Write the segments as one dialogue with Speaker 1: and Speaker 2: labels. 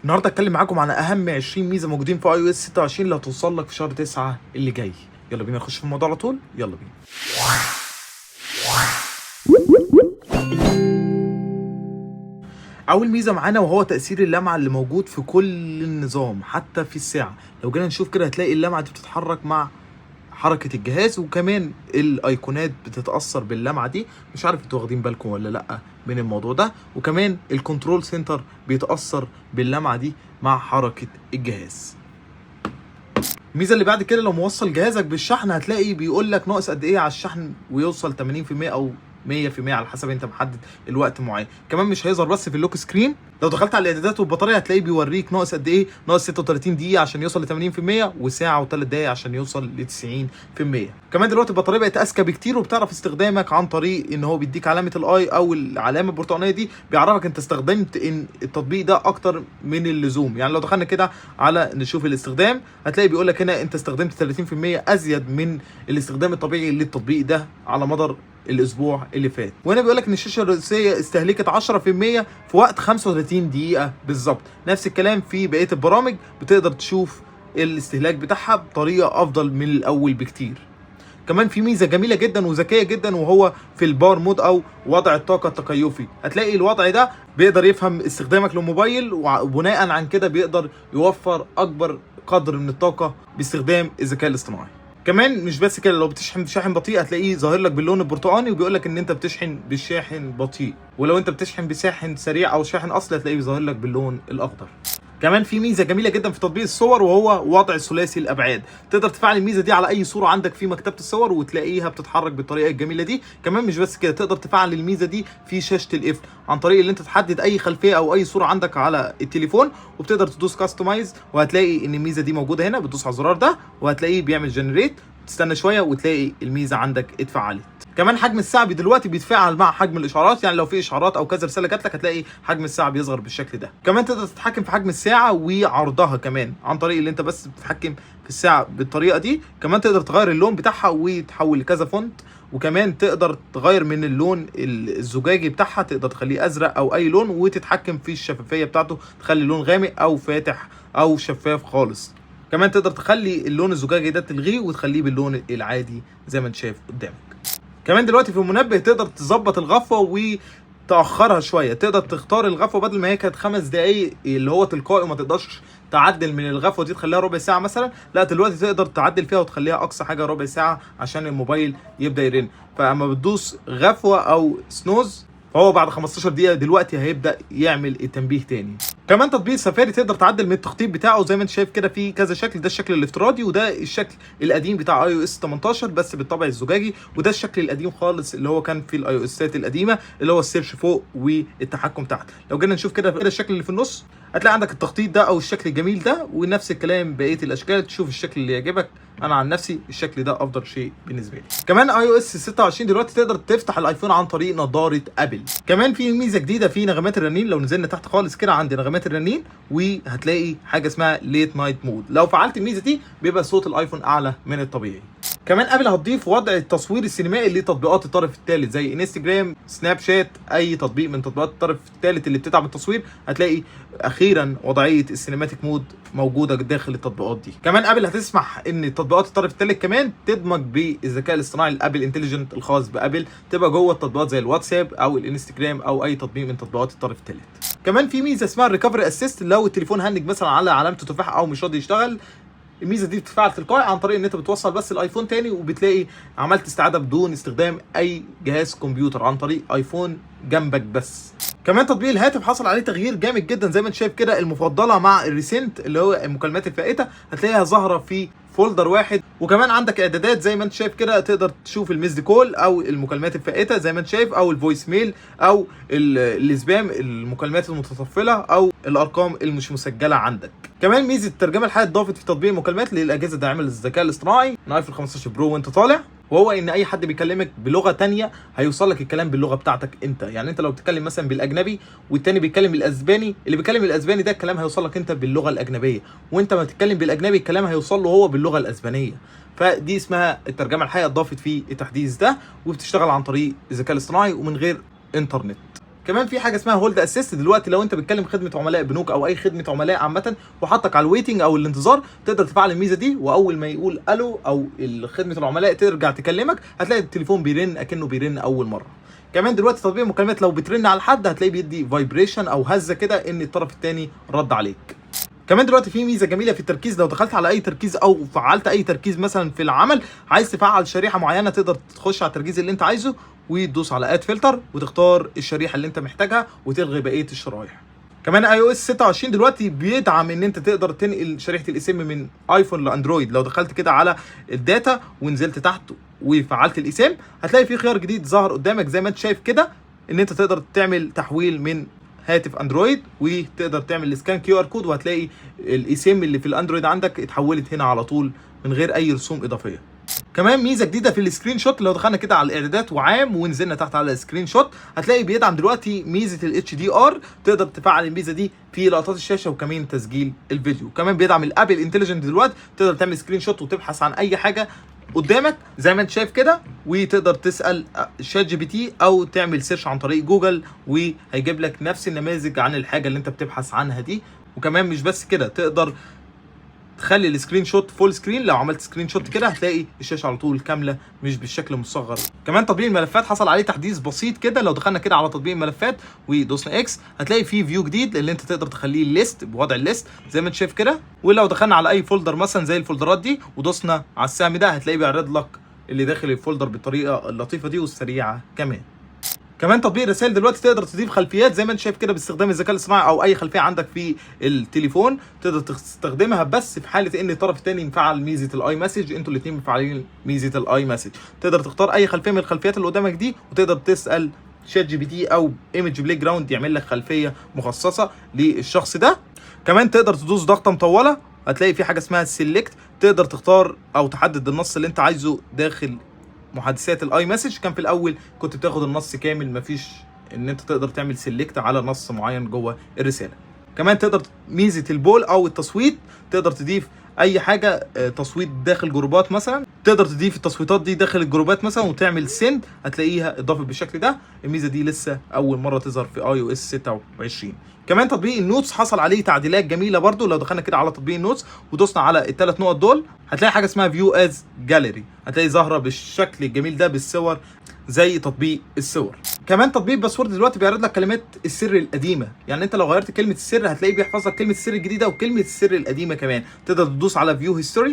Speaker 1: النهارده اتكلم معاكم عن اهم 20 ميزة موجودين في iOS 26 اللي هتوصل لك في شهر 9 اللي جاي. يلا بينا نخش في الموضوع على طول، يلا بينا. اول ميزة معانا وهو تاثير اللمعة اللي موجود في كل النظام حتى في الساعة. لو جينا نشوف كده هتلاقي اللمعة دي بتتحرك مع حركة الجهاز، وكمان الايقونات بتتاثر باللمعه دي. مش عارف انتوا واخدين بالكم ولا لا من الموضوع ده. وكمان ال control center بيتاثر باللمعه دي مع حركة الجهاز. الميزة اللي بعد كده، لو موصل جهازك بالشحن هتلاقي بيقول لك ناقص قد ايه على الشحن ويوصل 80% او 100% على حسب انت محدد الوقت معين. كمان مش هيظهر بس في ال lock screen، لو دخلت على الاعدادات والبطاريه هتلاقيه بيوريك ناقص قد ايه، ناقص 36 دقيقة عشان يوصل ل 80% وساعة و3 دقائق عشان يوصل ل 90%. كمان دلوقتي البطارية بقت اذكى بكتير، وبتعرف استخدامك عن طريق ان هو بيديك علامة ال i او العلامة البرتقانيه دي، بيعرفك انت استخدمت ان التطبيق ده اكتر من اللزوم. يعني لو دخلنا كده على نشوف الاستخدام هتلاقي بيقول لك هنا انت استخدمت 30% ازيد من الاستخدام الطبيعي للتطبيق ده على مدار الاسبوع اللي فات. وهنا بيقول لك ان الشاشة الرئيسية استهلكت 10% في وقت 35 دقيقة بالظبط. نفس الكلام في بقية البرامج، بتقدر تشوف الاستهلاك بتاعها بطريقة افضل من الاول بكتير. كمان في ميزة جميلة جدا وذكيه جدا، وهو في ال power mode او وضع الطاقة التكيفي. هتلاقي الوضع ده بيقدر يفهم استخدامك للموبايل، وبناء عن كده بيقدر يوفر اكبر قدر من الطاقة باستخدام الذكاء الاصطناعي. كمان مش بس كده، لو بتشحن بشاحن بطيء هتلاقيه ظاهر لك باللون البرتقاني وبيقول لك ان انت بتشحن بشاحن بطيء، ولو انت بتشحن بشاحن سريع او شاحن اصلي هتلاقيه ظاهر لك باللون الاخضر. كمان في ميزة جميلة جدا في تطبيق الصور، وهو وضع ثلاثي الابعاد. تقدر تفعل الميزة دي على اي صوره عندك في مكتبه الصور وتلاقيها بتتحرك بالطريقة الجميلة دي. كمان مش بس كده، تقدر تفعل الميزة دي في شاشة القفل عن طريق ان انت تحدد اي خلفية او اي صوره عندك على التليفون، وبتقدر تدوس customize وهتلاقي ان الميزة دي موجودة هنا. بتدوس على الزرار ده وهتلاقيه بيعمل generate، تستنى شوية وتلاقي الميزة عندك اتفعلت. كمان حجم الساعة دلوقتي بيتفاعل مع حجم الاشعارات، يعني لو في اشعارات او كذا رسالة جات لك هتلاقي حجم الساعة بيصغر بالشكل ده. كمان تقدر تتحكم في حجم الساعة وعرضها كمان عن طريق اللي انت بس بتتحكم في الساعة بالطريقة دي. كمان تقدر تغير اللون بتاعها وتحول لكذا font، وكمان تقدر تغير من اللون الزجاجي بتاعها، تقدر تخليه ازرق او اي لون، وتتحكم في الشفافية بتاعته، تخلي اللون غامق او فاتح او شفاف خالص. كمان تقدر تخلي اللون الزجاجي ده تلغيه وتخليه باللون العادي زي ما انت شايف قدامك. كمان دلوقتي في المنبه تقدر تظبط الغفوه وتاخرها شوية، تقدر تختار الغفوه بدل ما هي كانت 5 دقايق اللي هو تلقائي وما تقدرش تعدل من الغفوه دي تخليها ربع ساعة مثلا، لا دلوقتي تقدر تعدل فيها وتخليها اقصى حاجة ربع ساعة عشان الموبايل يبدا يرن. فاما بتدوس غفوه او snooze فهو بعد 15 دقيقة دلوقتي هيبدا يعمل التنبيه تاني. كمان تطبيق سفاري تقدر تعدل من التخطيط بتاعه زي ما انت شايف كده في كذا شكل، ده الشكل الافتراضي وده الشكل القديم بتاع iOS 18 بس بالطابع الزجاجي، وده الشكل القديم خالص اللي هو كان في ال iOS ات القديمة اللي هو ال search فوق والتحكم تحت. لو جينا نشوف كده الشكل اللي في النص هتلاقي عندك التخطيط ده او الشكل الجميل ده، ونفس الكلام بقية الاشكال، تشوف الشكل اللي يعجبك. انا عن نفسي الشكل ده افضل شيء بالنسبة لي. كمان iOS 26 دلوقتي تقدر تفتح الايفون عن طريق نظاره ابل. كمان في ميزة جديدة في نغمات الرنين، لو نزلنا تحت خالص كده عند نغمات الرنين وهتلاقي حاجة اسمها late night mode، لو فعلت الميزة دي بيبقى صوت الايفون اعلى من الطبيعي. كمان ابل هتضيف وضع التصوير السينمائي لتطبيقات الطرف الثالث زي انستجرام، سناب شات، اي تطبيق من تطبيقات الطرف الثالث اللي بتدعم التصوير هتلاقي اخيرا وضعية ال cinematic mode موجودة داخل التطبيقات دي. كمان ابل هتسمح ان تطبيقات الطرف الثالث كمان تدمج بالذكاء الاصطناعي ال Apple Intelligence الخاص بابل، تبقى جوه التطبيقات زي الواتساب او الانستجرام او اي تطبيق من تطبيقات الطرف الثالث. كمان في ميزة اسمها ال recovery assist، لو التليفون هنج مثلا على علامة التفاح او مش راضي يشتغل، الميزة دي بتتفعل تلقائي عن طريق ان انت بتوصل بس الايفون تاني وبتلاقي عملت استعاده بدون استخدام اي جهاز كمبيوتر عن طريق ايفون جنبك بس. كمان تطبيق الهاتف حصل عليه تغيير جامد جدا زي ما انت شايف كده، المفضلة مع ال recent اللي هو المكالمات الفائتة هتلاقيها ظاهره في folder واحد، وكمان عندك اعدادات زي ما انت شايف كده، تقدر تشوف ال missed call او المكالمات الفائتة زي ما انت شايف، او ال voice mail او ال spam المكالمات المتطفله او الارقام المش مسجله عندك. كمان ميزة الترجمة الحالية اتضافت في تطبيق المكالمات للاجهزة الداعمة للذكاء الاصطناعي من ايفون 15 Pro وانت طالع، وهو ان اي حد بيكلمك بلغه تانية هيوصل لك الكلام باللغة بتاعتك انت. يعني انت لو بتتكلم مثلا بالاجنبي والتاني بيتكلم بالاسباني، اللي بيتكلم الاسباني ده الكلام هيوصل لك انت باللغة الاجنبية، وانت ما تتكلم بالاجنبي الكلام هيوصل له هو باللغة الاسبانية. فدي اسمها الترجمة الحية، اتضافت في التحديث ده وبتشتغل عن طريق الذكاء الاصطناعي ومن غير انترنت. كمان في حاجة اسمها hold assist. دلوقتي لو انت بتكلم خدمة عملاء بنوك او اي خدمة عملاء عامة وحطك على ال waiting او الانتظار، تقدر تفعل الميزة دي، واول ما يقول الو او خدمة العملاء ترجع تكلمك هتلاقي التليفون بيرن اكنه بيرن اول مره. كمان دلوقتي تطبيق المكالمات لو بترن على حد هتلاقيه بيدي vibration او هزه كده ان الطرف الثاني رد عليك. كمان دلوقتي في ميزة جميلة في التركيز، لو دخلت على اي تركيز او فعلت اي تركيز مثلا في العمل، عايز تفعل شريحة معينه، تقدر تخش على التركيز اللي انت عايزه وتدوس على add filter وتختار الشريحة اللي انت محتاجها وتلغي بقية الشرايح. كمان iOS 26 دلوقتي بيدعم ان انت تقدر تنقل شريحة ال eSIM من iPhone ل Android. لو دخلت كده على ال data ونزلت تحت وفعلت ال eSIM هتلاقي في خيار جديد ظهر قدامك زي ما انت شايف كده، ان انت تقدر تعمل تحويل من هاتف Android وتقدر تعمل scan QR code، وهتلاقي ال eSIM اللي في ال Android عندك اتحولت هنا على طول من غير اي رسوم اضافيه. كمان ميزة جديدة في ال screenshot، لو دخلنا كده على الاعدادات وعام ونزلنا تحت على ال screenshot هتلاقي بيدعم دلوقتي ميزة ال HDR، تقدر تفعل الميزة دي في لقطات الشاشة وكمان تسجيل الفيديو. كمان بيدعم ال Apple Intelligence دلوقتي، تقدر تعمل screenshot وتبحث عن اي حاجة قدامك زي ما انت شايف كده، وتقدر تسال ChatGPT او تعمل search عن طريق جوجل وهيجيب لك نفس النماذج عن الحاجة اللي انت بتبحث عنها دي. وكمان مش بس كده، تقدر تخلي ال screenshot full screen، لو عملت screenshot كده هتلاقي الشاشة على طول كاملة مش بالشكل المصغر. كمان تطبيق الملفات حصل عليه تحديث بسيط كده، لو دخلنا كده على تطبيق الملفات ودوسنا X هتلاقي فيه view جديد اللي انت تقدر تخليه list بوضع ال list زي ما انت شايف كده. ولو دخلنا على اي folder مثلا زي الفولدرات دي ودوسنا على السهم ده هتلاقيه بيعرض لك اللي داخل ال folder بالطريقة اللطيفة دي والسريعه. كمان تطبيق الرسائل دلوقتي تقدر تضيف خلفيات زي ما انت شايف كده باستخدام الذكاء الاصطناعي او اي خلفية عندك في التليفون تقدر تستخدمها، بس في حاله ان الطرف الثاني مفعل ميزة ال iMessage، انتوا الاثنين مفعلين ميزة ال iMessage، تقدر تختار اي خلفية من الخلفيات اللي قدامك دي، وتقدر تسال ChatGPT او Image Playground يعمل لك خلفية مخصصة للشخص ده. كمان تقدر تدوس ضغطه مطولة هتلاقي في حاجة اسمها select، تقدر تختار او تحدد النص اللي انت عايزه داخل محادثات ال iMessage. كان في الاول كنت بتاخد النص كامل، مفيش ان انت تقدر تعمل select على نص معين جوه الرساله. كمان تقدر ميزة ال poll او التصويت، تقدر تضيف اي حاجة تصويت داخل جروبات مثلا، تقدر تضيف التصويتات دي داخل الجروبات مثلا وتعمل send هتلاقيها اضافت بالشكل ده. الميزة دي لسه اول مرة تظهر في iOS 26. كمان تطبيق ال Notes حصل عليه تعديلات جميلة برضو. لو دخلنا كده على تطبيق ال Notes ودوسنا على الثلاث نقط دول هتلاقي حاجة اسمها view as gallery، هتلاقي ظاهره بالشكل الجميل ده بالصور زي تطبيق الصور. كمان تطبيق password دلوقتي بيعرض لك كلمات السر القديمه، يعني انت لو غيرت كلمة السر هتلاقيه بيحفظ لك كلمة السر الجديدة وكلمه السر القديمة كمان. تقدر تدوس على view history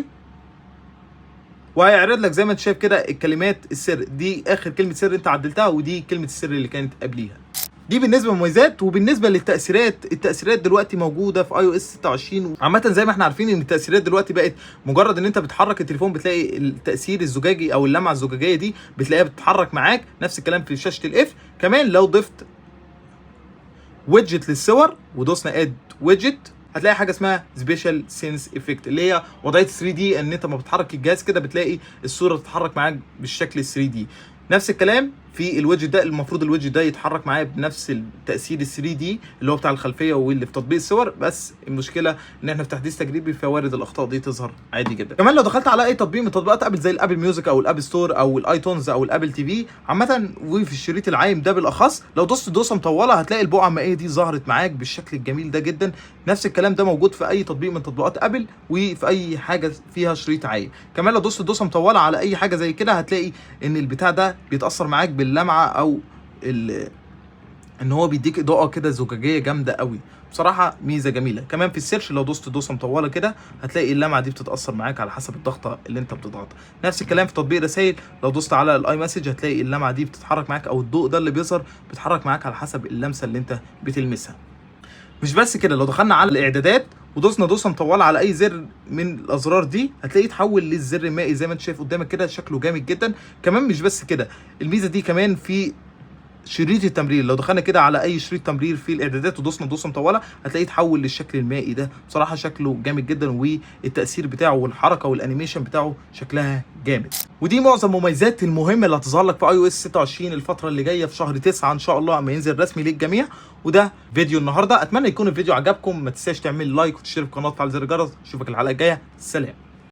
Speaker 1: وهيعرض لك زي ما انت شايف كده الكلمات السر دي، اخر كلمة سر انت عدلتها ودي كلمة السر اللي كانت قبليها. دي بالنسبة للمميزات. وبالنسبة للتاثيرات، التاثيرات دلوقتي موجودة في iOS 26. عامة زي ما احنا عارفين ان التاثيرات دلوقتي بقت مجرد ان انت بتحرك التليفون بتلاقي التاثير الزجاجي او اللمعة الزجاجيه دي بتلاقيها بتتحرك معاك. نفس الكلام في شاشة ال F. كمان لو ضفت widget للصور ودوسنا add widget هتلاقي حاجة اسمها spatial sense effect اللي هي وضعية 3D، ان انت ما بتحرك الجهاز كده بتلاقي الصورة تتحرك معاك بالشكل 3D. نفس الكلام في ال widget ده، المفروض ال widget ده يتحرك معايا بنفس التاثير ال 3D اللي هو بتاع الخلفية واللي في تطبيق الصور، بس المشكلة ان احنا في تحديث تجريبي فوارد الاخطاء دي تظهر عادي جدا. كمان لو دخلت على اي تطبيق من تطبيقات Apple زي ال Apple Music او ال App Store او ال iTunes او ال Apple TV عامه، وفي الشريط العايم ده بالاخص لو دوست دوسة مطولة هتلاقي البقعة المائية دي ظهرت معاك بالشكل الجميل ده جدا. نفس الكلام ده موجود في اي تطبيق من تطبيقات Apple وفي اي حاجة فيها شريط عايم. كمان لو دوست دوسة مطولة على اي حاجة زي كده هتلاقي ان البتاع ده بيتاثر معاك باللمعه او ان هو بيديك اضاءه كده زجاجيه جامدة قوي. بصراحة ميزة جميله. كمان في ال search لو دوست دوسة مطولة كده هتلاقي اللمعة دي بتتاثر معاك على حسب الضغطه اللي انت بتضغطها. نفس الكلام في تطبيق رسائل، لو دوست على ال iMessage هتلاقي اللمعة دي بتتحرك معاك او الضوء ده اللي بيظهر بيتحرك معاك على حسب اللمسة اللي انت بتلمسها. مش بس كده، لو دخلنا على الاعدادات ودوسنا دوسة مطولة على اي زر من الازرار دي هتلاقيه اتحول للزر المائي زي ما انت شايف قدامك كده، شكله جامد جدا. كمان مش بس كده، الميزة دي كمان في شريط التمرير، لو دخلنا كده على اي شريط تمرير في الاعدادات ودوسنا دوسة مطولة هتلاقيه اتحول للشكل المائي ده. بصراحة شكله جامد جدا والتاثير بتاعه والحركة وال animation بتاعه شكلها جامد. ودي معظم المميزات المهمة اللي هتظهر لك في iOS 26 الفترة اللي جاية في شهر 9 ان شاء الله اما ينزل رسمي للجميع. وده فيديو النهارده، اتمنى يكون الفيديو عجبكم. ما تنساش تعمل like وتشترك في القناة وتفعل زر الجرس. اشوفك الحلقة الجاية، سلام.